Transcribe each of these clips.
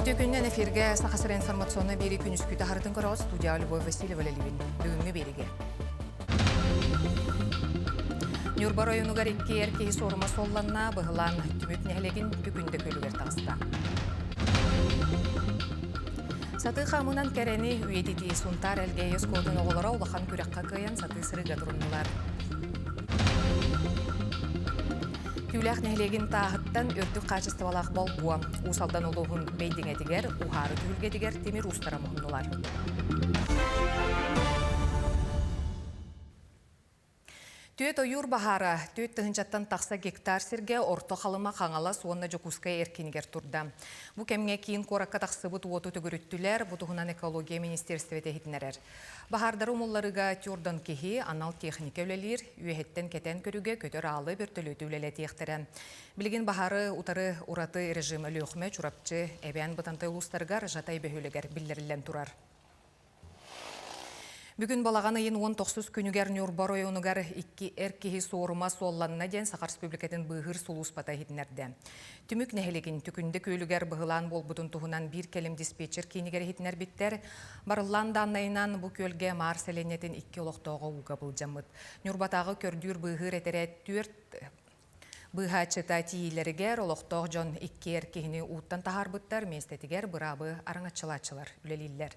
Үтүө күннэн эфиргэ Саха сирэ информационнай биэрии күнүскү таһарытын көрөҕүт студия Любовь Васильева үлэлиибин. Бүгүҥҥү биэриигэ. Ньурба оройуонугар икки эр киһи суорума суолланна, быһылаан Түмүк нэһилиэгин Түкүндэ күөлүгэр таҕыста. Сатыы хаамынан кэрэни үйэтитии Сунтаар Элгээйи оскуолатын оҕолоро улахан күрэххэ кыайан сатыы сырыыга туруннулар. Түүлээх нэһилиэгин тааһыттан үрдүк хаачыстыбалаах болгуо Уус Алдан улууһун Бэйдиҥэтигэр, Уһаары түһүлгэтигэр тимир уустара муһуннулар. Түөт ойуур баһаара түөт тыһыынчаттан тахса гектар сиргэ Орто Халыма, Хаҥалас уонна Дьокуускай эркинигэр турда. Бу кэмҥэ киин куоракка тахсыбыт уоту төгүрүттүлэр, бу туһунан экология министиэристибэтэ иһитиннэрэр. Баһаардары умулларыга тюрдан киһи, анал техника үлэлиир, үөһэттэн кэтэн көрүүгэ көтөр аалы бөртөлүөтү үлэлэтиэхтэрэ. Билигин баһаары утары ураты режим Өлүөхүмэ, Чурапчы, Эбээн Бытантай улуустарыгар Жатай бөһүөлэгэр биллэриллэн турар. Бүгүн балаҕан ыйын 19 күнүгэр Ньурба оройуонугар икки эр киһи суорума суолланна диэн Саха Республикатын быыһыыр сулууспата иһитиннэрдэ. Түмүк нэһилигин Түкүндэ күөлүгэр быһылаан буолбутун туһунан биир кэлим диспетчер киинигэр иһитиннэрбиттэр. Барыллаан дааннайынан бу күөлгэ Маар сэлиэнньэтин икки олохтооҕо ууга былдьаммыт. Ньурбатааҕы көрдүүр-быыһыыр этэрээт түөрт быыһааччыта тиийиилэригэр олохтоох дьон икки эр киһини ууттан таһаарбыттар, миэстэтигэр быраабы араҥаччылааччылар үлэлииллэр.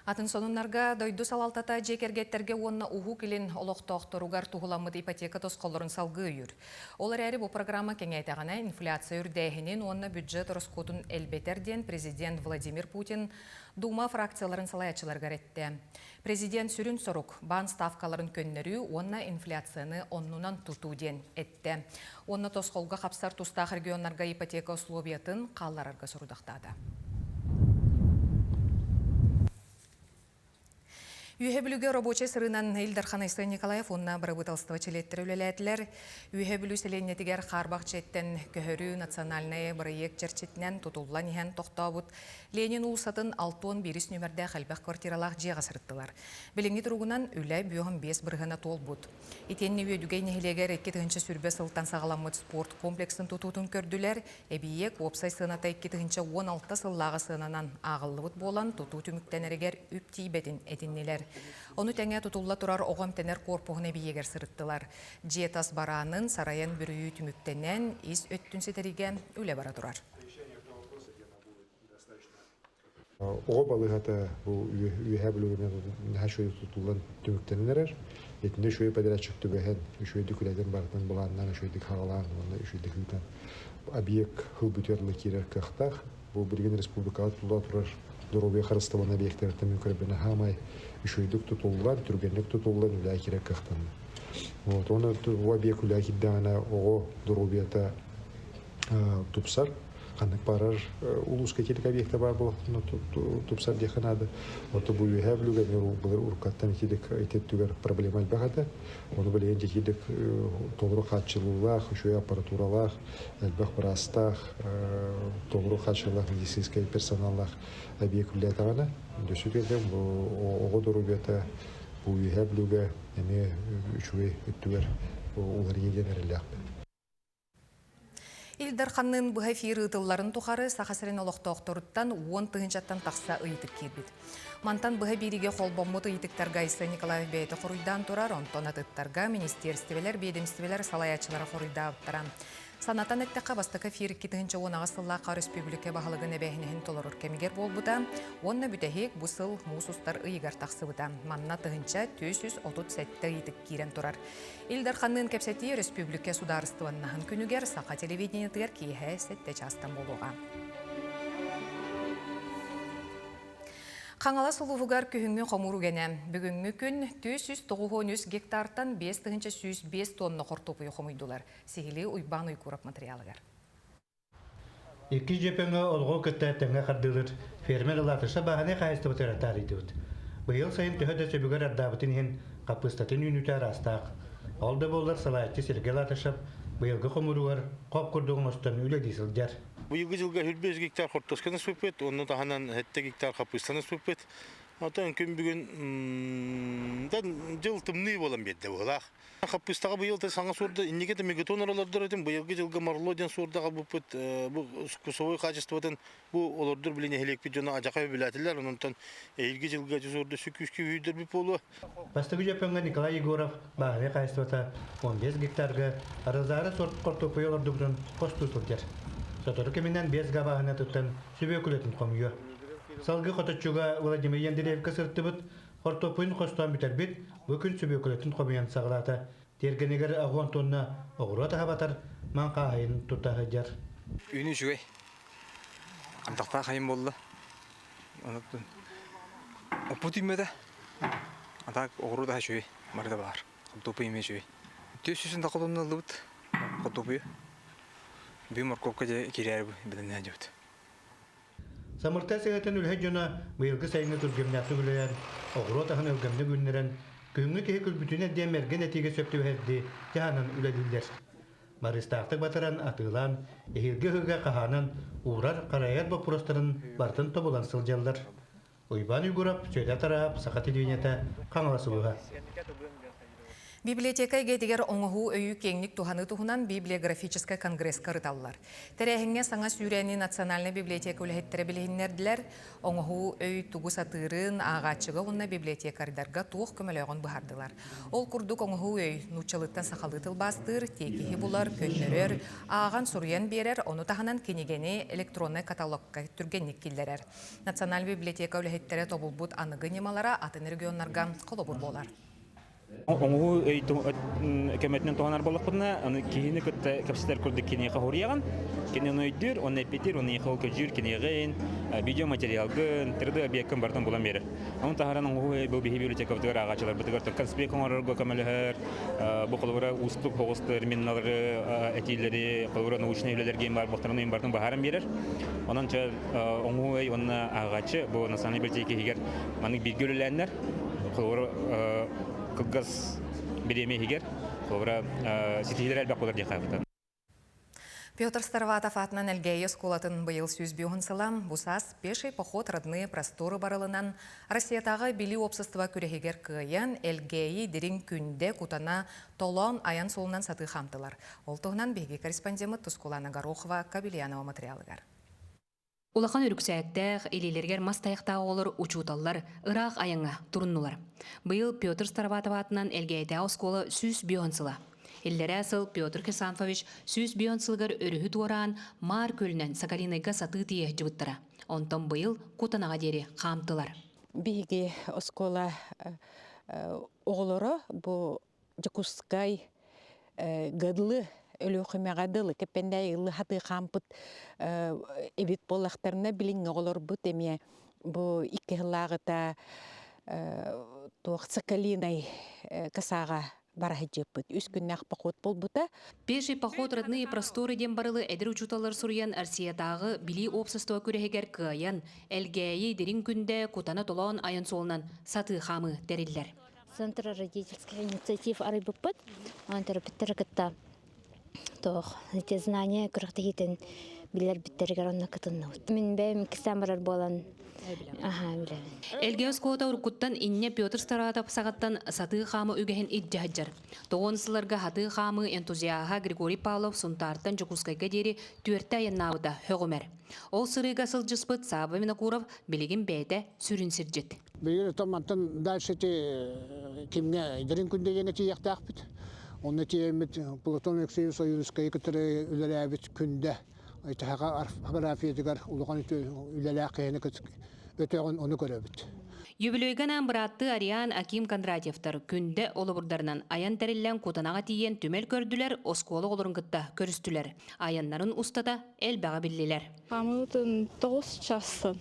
Атын сонуннарга дойду салалтата дьиэ кэргэттэргэ уонна Уһук Илин олохтоохторугар туһуламмыт ипотека тосхоллорун салгыы өйүүр. Ол эрээри бу программа кэҥээтэҕинэ инфляция үрдээһинин уонна бюджет ороскуотун элбэтэр диэн президент Владимир Путин Дума фракцияларын салайааччыларыгар эттэ. Президент сүрүн сорук баан ставкаларын көннөрүү уонна инфляцияны оннунан тутуу диэн эттэ. Уонна тосхолго хапсар тустаах регионнарга ипотека условиятын хаалларарга сорудахтаата. Үөһэ Бүлүүгэ рабочай сырыынан Ил Дархан Айсен Николаев уонна бырабыыталыстыба чилиэттэрэ үлэлээтилэр. Үөһэ Бүлүү сэлиэнньэтигэр хаарбах дьиэттэн көһөрүү национальнай бырайыак чэрчитинэн тутуллан иһэн тохтообут Ленин уулуссатын 61 нүөмэрдээх элбэх квартиралаах дьиэҕэ сырыттылар. Билиҥҥи туругунан үлэ бүөҕүн биэс бырыһыана туолбут. Итиэннэ Үөдүгэй нэһилиэгэр 2020 сылтан саҕаламмыт спорт комплексын тутуутун көрдүлэр. Эбийиэк уопсай сыаната 2016 сыллааҕы сыананан ааҕыллыбыт буолан, тутуу түмүктэнэригэр үп тиийбэтин этиннилэр. Ону тэҥэ тутулла турар оҕо эмтэнэр куорпуһун эбийиэгэр сырыттылар. Дьиэ тас бараанын сарайан бүрүйүү түмүктэнэн, ис өттүн ситэригэ үлэ бара турар. Оҕо балыыһата бу Үөһээ Бүлүүгэ наһаа үчүгэй тутуллан түмүктэнэн эрэр. Итиннэ үчүгэй подрядчик түбэһэн, үчүгэйдик үлэтин барытын былааннаан, үчүгэйдик хаҕалаан уонна үчүгэйдик ыытан объект хыл бүтүөр ыла киирэр кыахтаах. Бу билигин республикаҕа тутулла турар доруобуйа харыстабын объектарыттан мин көрөбүн аһаамай үчүгэйдик тутуллан, түргэнник тутуллан үлэҕэ киирэр кыахтанна. Вот, уонна бу объект үлэҕэ киирдэҕинэ оҕо доруобуйата тупсар. Ханнык баарар улууска итилик объекта баар буолуохтуна тупсар диэххэ наада. Ото бу үөһээ Бүлүүгэ эмиэ былыр уруккаттан итилик ити өттүгэр проблема элбэх этэ. Ону билигин дьэ толору хааччылыылаах, үчүгэй аппаратуралаах, элбэх быраастаах, толору хааччылыылаах медицинскэй персоналлаах объект үлэлээтэҕинэ, дөссө кэлэн бу оҕо доруобуйата бу үөһээ Бүлүүгэ эмиэ үчүгэй өттүгэр уларыйа диэн эрэллээхпин. Ил Дарханныын быһа эфир ыытылларын тухары Саха сирин олохтоохторуттан уон тыһыынчаттан тахса ыйытык киирбит. Мантан быһа бииригэ холбоммут ыйытыктарга Айсен Николаев бэйэтэ хоруйдаан турар, онтон атыттарга министиэристибэлэр, биэдэмистибэлэр салайааччылара хоруйдаабыттара. Санатан эттэххэ, бастакы эфир 2018 сыллаахха өрөспүүбүлүкэ баһылыгын эбээһинэһин толорор кэмигэр буолбута уонна бүтэһик бу сыл муус устар ыйыгар тахсыбыта. Манна 1437 ыйытык киирэн турар. Ил Дарханныын кэпсэтии өрөспүүбүлүкэ судаарыстыбаннаһын күнүгэр саха телевидениетыгар киэһэ сэттэ чаастан буолуоҕа. Хаҥалас улууһугар күһүҥҥү хомуур үгэнэ. Бүгүҥҥү күн 493 гектартан 5105 тонна хортуопуйу хомуйдулар. Сиһилии Уйбаан Уйгуров материалыгар. Иккис дьөпөҥө олоҕу кытта тэҥҥэ хардыылыыр фермер Латыша бааһынай хаһаайыстыбатыгар таарыйдыбыт. Быйыл сайын төһө да сөбүгэр ардаабытын иһин хаппыыстатын үүнүүтэ араастаах. Ол да буоллар салайааччы Сергей Латышев быйылгы хомууругар хоп курдук оҥостон үлэлии сылдьар. Быйылгы дьылга 105 гектар хортуосканы ыспыппыт, онно таһынан 7 гектар хаппыыстаны ыспыппыт. Отон күн бүгүн дьыл тымныы буолан биэрдэ быһыылаах. Хаппыыстаҕа быйыл да саҥа суорда инники да мегатон олордор этим быйылгы дьылга Марло диэн суорда аҕалбыппыт бу вкусовой качествотын бу олордор били нэһилиэкпит дьоно адьака үбүлээтилэр онон эһиилги дьылга суорда сүкүүскэ үүрдэрбит буолуо. Бастакы дьөппөҥҥө Николай Егоров бааһынай хаһаайыстыбата 15 гектарга Розара сорт хортуоппуйу олордубутун хостуу сылдьар. Сотору кэминэн 5 га бааһынатыттан сүбүөкүлэтин хомуйуо. Салгыы Хоточчуга Владимир Ендереевка сырыттыбыт, хортуоппуйун хостоон бүтэрбит, бу күн сүбүөкүлэтин хомуйан саҕалаата. Тиэргэнигэр аҕуон туонна оҕуруот аһа батар, маҥхааһайын тута сылдьар. Үүнүү үчүгэй. Ардахтаах айан буолла. Оппут үүммэтэ. А так оҕуруот аһа үчүгэй, барыта баар. Хортуоппуй эмиэ үчүгэй. Түс сүүсүн тахалонна ыллыбыт хортуоппуйу. Бүгүн моркуопка дьэ киирээри бэлэмнээн дьыбыт. Самыртай сыһыатын үлэһит дьоно быйылгы сайыҥҥы күргүөмнээхтик үлэлээн, оҕуруот аһын өлгөмнүк үүннэрэн, күһүҥҥү киһи күлбүтүнэн диэн мэргэн этиигэ сөп түбэһэрдии дьаһанан үлэлииллэр. Барыыстаахтык батаран, атыылаан, эһиилги ыһыыга хаһаанан, уурар, харайар боппуруостарын барытын тобулан сылдьаллар. Уйбаан Уйгурап, Сүөдэр Тараап, Саха телевидениета, Хаҥалас улууһа. Библиотека эйгэтигэр оҥоһуу өйү киэҥник туһаныы туһунан библиографическай конгресска ырыталлар. Тэрээһиҥҥэ саҥа сүүрээни Национальнай библиотека үлэһиттэрэ билиһиннэрдилэр. Оҥоһуу өй тугу сатыырын, ааҕааччыга уонна библиотекардарга туох көмөлөөҕүн быһаардылар. Ол курдук оҥоһуу өй нууччалыттан сахалыы тылбаастыыр, тиэкиһи булар, көннөрөр, ааҕан суруйан биэрэр, ону таһынан кинигэни электроннай каталогка түргэнник киллэрэр. Национальнай библиотека үлэһиттэрэ тобулбут аныгы ньымалара атын регионнарга холобур буолар. Оҥоһуу өй көмөтүнэн туһанар буоллахпытына, аны киһини кытта кэпсэтэр курдук киниэхэ хоруйаҕын, кини ону өйдүүр, онно эппиэтиир, онно эйиэхэ ол көдьүүр киниэҕин, видеоматериалгын, 3D-объеккын барытын булан биэрэр. Ону таһааран оҥоһуу өй бу биһи библиотекабытыгар ааҕааччыларбытыгар конспект оҥорорго көмөлөһөр, бу холобура уустук соҕус терминнары, этиилэри, холобура научнай үлэлэргэ баар буолтарын барытын быһааран биэрэр. Онон чэ оҥоһуу өй уонна ааҕааччы бу национальнай библиотека иһигэр маннык бииргэ үлэлээннэр холобура кылгас бириэмэ иһигэр холобура ситиһиилэр элбэх буолар диэххэ хаалбыта. Петр Староватов аатынан Элгээйи оскуолатын быйыл 105 сыла бу саас «Пеший поход родные просторы» барылынан Россиятааҕы Билии уопсастыба күрэһигэр кыайан, Элгээйи дириҥ күндэ кутана толоон айан суолунан сатыы хаамтылар. Ол туһунан биһиги корреспондеммыт Тускулана Горохова Кабельянова материалыгар. Улахан үрүксээктээх, илиилэригэр мас тайахтаах оҕолор учууталлар ыраах айаҥҥа туруннулар. Быйыл Петр Староватов аатынан Элгээйитээҕи оскуола 105 сыла. Иллэрээ сыл Петр Хрисанфович 105 сылыгар өрүһү туораан Маар күөлүнэн Сакалинайга сатыы тиийэ сылдьыбыттара. Онтон быйыл Кутанаҕа диэри хаамтылар. Биһиги оскуола оҕолоро бу Дьокуускай Гыдлы Өлүөхүмэҕэ дылы Кэппэндээйи ыллы хатыы хаампыт эбит буоллахтарына билиҥҥи оҕолорбут эмиэ бу икки сыллааҕыта туох Соколинай касааҕа бара сылдьыппыт. Үс күннээх поход буолбута. Пеший поход родные просторы диэн барылы эдэр учууталлар суруйан Россиятааҕы Билии уопсастыба күрэһигэр кыайан, Элгээйи, Дириҥ Күндэ, Кутана Толоон айан суолунан сатыы хаамыы тэриллэр. Центр родительских инициатив арыйбыппыт. Онон төрөппүттэр кытта туох эти знания күрэхтэһиитин билэрбиттэригэр онно кытынныбыт. Мин бэйэм иккистээн барар буолан аха билэбин. Элгээйи оскуолата уруккуттан инньэ Петр Старатов саҕаттан сатыы хаамыы үгэһин илдьэ сылдьар. Тоҕуон сылларга сатыы хаамыы энтузиаһа Григорий Павлов Сунтаартан Дьокуускайга диэри түөртэ айаннаабыта сөҕүмэр. Ол сырыыга сылдьыспыт Сааба Винокуров билигин бэйэтэ сүрүн сирдьит. Билигин оттон мантан дальше ити кимҥэ Дириҥ Күндэ диэҥҥэ тиийиэхтээхпит. Онно тиийэммит Платон Алексеевич Ойуунускайы кытары үлэлээбит Күндэ итиһэҕэ орфографиятыгар улахан үлэлээх киһини өтөҕүн ону көрөбүт. Юбилейга анаан бырааттыы Ариан Аким Кондратьевтар Күндэ олобурдарынан айан тэриллэн Кутанаҕа тиийэн түмэл көрдүлэр, оскуола оҕолорун кытта көрүстүлэр. Айаннарын устата элбэҕи биллилэр. Хамыытын тоҕус часын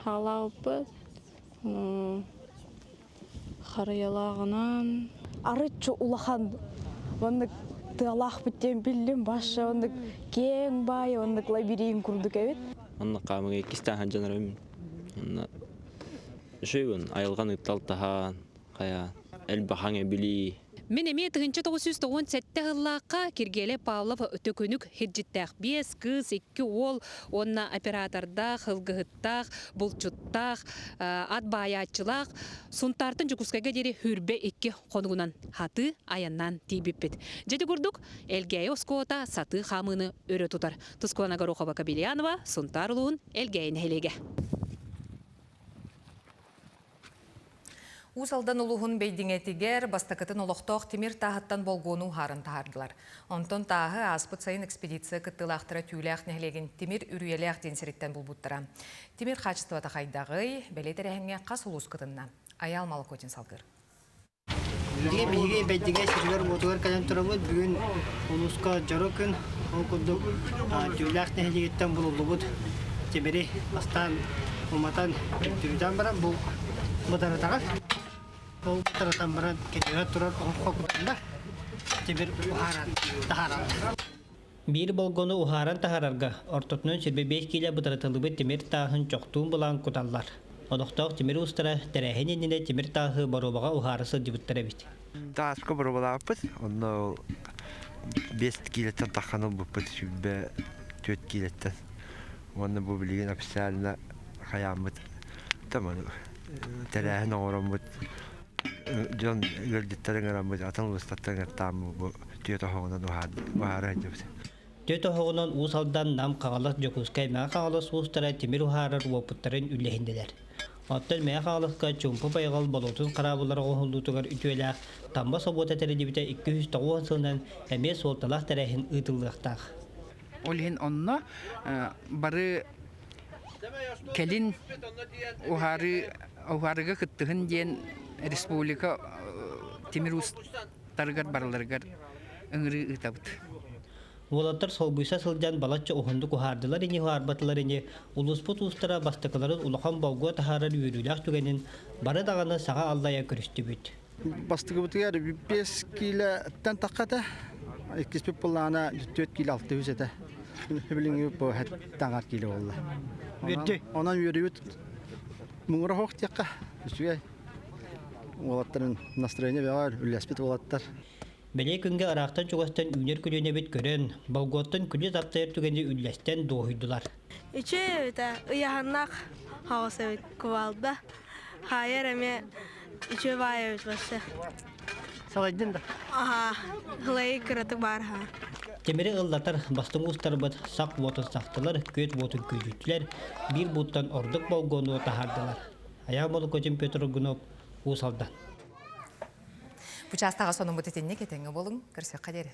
хаалаабыппыт. Харыйалааҕынан. Арыччы улахан оннук тыалаахпыт диэн биллим баша оннук киэҥ баай оннук лабиринт курдук эбит. Онно хаамыга иккистээн сылдьанарым. Онно үчүгүн айылҕан ытталтаһаан хайа элбэхаҥ эбилии. Мин эмиэ 1997 сыллаахха Киргиэлэй Павлов төкүнүк сирдьиттээх биэс кыыс, икки уол уонна оператордаах, ылгыһыттаах, булчуттаах, ат баайааччылаах Сунтаартан Дьокуускайга диэри хүрбэ икки хонугунан хатыы айаннаан тиийбиппит. Дьэ ити курдук Элгээйи оскуолата сатыы хаамыыны өрө тутар. Тускулана Горохова-Кобельянова, Сунтаар улууһун Элгээйи нэһилиэгэ. Уус Алдан улууһун Бэйдиҥэтигэр бастакытын олохтоох тимир тааһыттан болгуону уһааран таһаардылар. Онтон тааһы ааспыт сайын экспедиция кыттыылаахтара Түүлээх нэһилиэгин Тимир Үрүйэлээх диэн сириттэн булбуттара. Тимир хаачыстыбата хайдаҕый, бэлиэ тэрээһиҥҥэ хас улуус кытынна? Айаал Малакотин салгыыр. Билигин биһиги Бэйдиҥэ сиригэр-уотугар кэлэн турабыт. Бүгүн улууска дьоро күн. Ол курдук Түүлээх нэһилиэгиттэн булуллубут тимири бастаан уматан түбүтэн баран бу бытарытаҕын. Ол бытарытан баран кэтигэ турар оһоххо кутаннар тимир уһааран таһаараллар. Биир болгону уһааран таһаарарга ортотунан сирбэ биэс киилэ бытарытыллыбыт тимир тааһын чохтуун былаан куталлар. Олохтоох тимир уустара тэрээһин иннинэ тимир тааһы боруобаҕа уһаара сылдьыбыттар эбит. Тааска боруобалаабыппыт. Онно биэс киилэттэн таххан ылбыппыт 24 киилэттэн. Уонна бу билигин официально хайааммыт тэрээһин оҥороммут дьон ыалдьыттары ыҥыраммыт атын улуустартан ыҥыртааммыт бу түөрт оһоҕунан уһаара сылдьыбыт. Түөрт оһоҕунан Уус Алдан, Нам, Хаҥалас, Дьокуускай, Мэҥэ Хаҥалас уустара тимир уһаарар уопуттарын үллэһиннилэр. Оттон Мэҥэ Хаҥаласка Чуумпу байҕал болуотун хараабыллара оҥоһуллуутугар үтүөлээх Тамба собуота тэриллибитэ 290 сылынан эмиэ суолталаах тэрээһин ыытыллыахтаах. Ол иһин онно бары кэлин уһаарыы уһаарыыга кыттыһын диэн республика тимир уустарыгар барыларыгар ыҥырыы ыытабыт. Уолаттар солбуйса сылдьан балачча уһуннук уһаардылар ини уһаарбатылар ини улууспут уустара бастакыларын улахан болгуо таһаарар үөрүүлээх түгэнин бары даҕаны саҥа аллайа көрүстүбүт. Бастакыбытыгар 5 киилэттэн тахха этэ. Иккиспит былаана 4 киилэ 600 этэ. Билиҥҥи бу таҥар киилэ буолла. Онон үөрүүбүт муҥура суох диэххэ үчүгэй. Уолаттарын настроение бөҕөр, үллэспит уолаттар. Бэлиэ күҥҥэ ыраахтан-чугастан үүнэр көлүөнэбит көрөн, болгуоттан күнү таптайар түгэни үллэстэн дуоһуйдулар. Үчүгэй эбит ыйаһыннаах хаҕыс эбит кувалда. Хаайар эмиэ үчүгэй баай эбит вообще. Салайдын да? Аха, ылай кыратык баар аха. Тимири ыллатар бастыҥ уустарбыт сах уотун сахтылар, күөт уотун күүтүттүлэр, биир бууттан ордук болгуону таһаардылар. Айаал Молокотин Петр Аргунов, Уус Алдан. Бу чаастаҕа сонуммут итинник этэҥҥэ буолуҥ, көрсүөххэ диэри.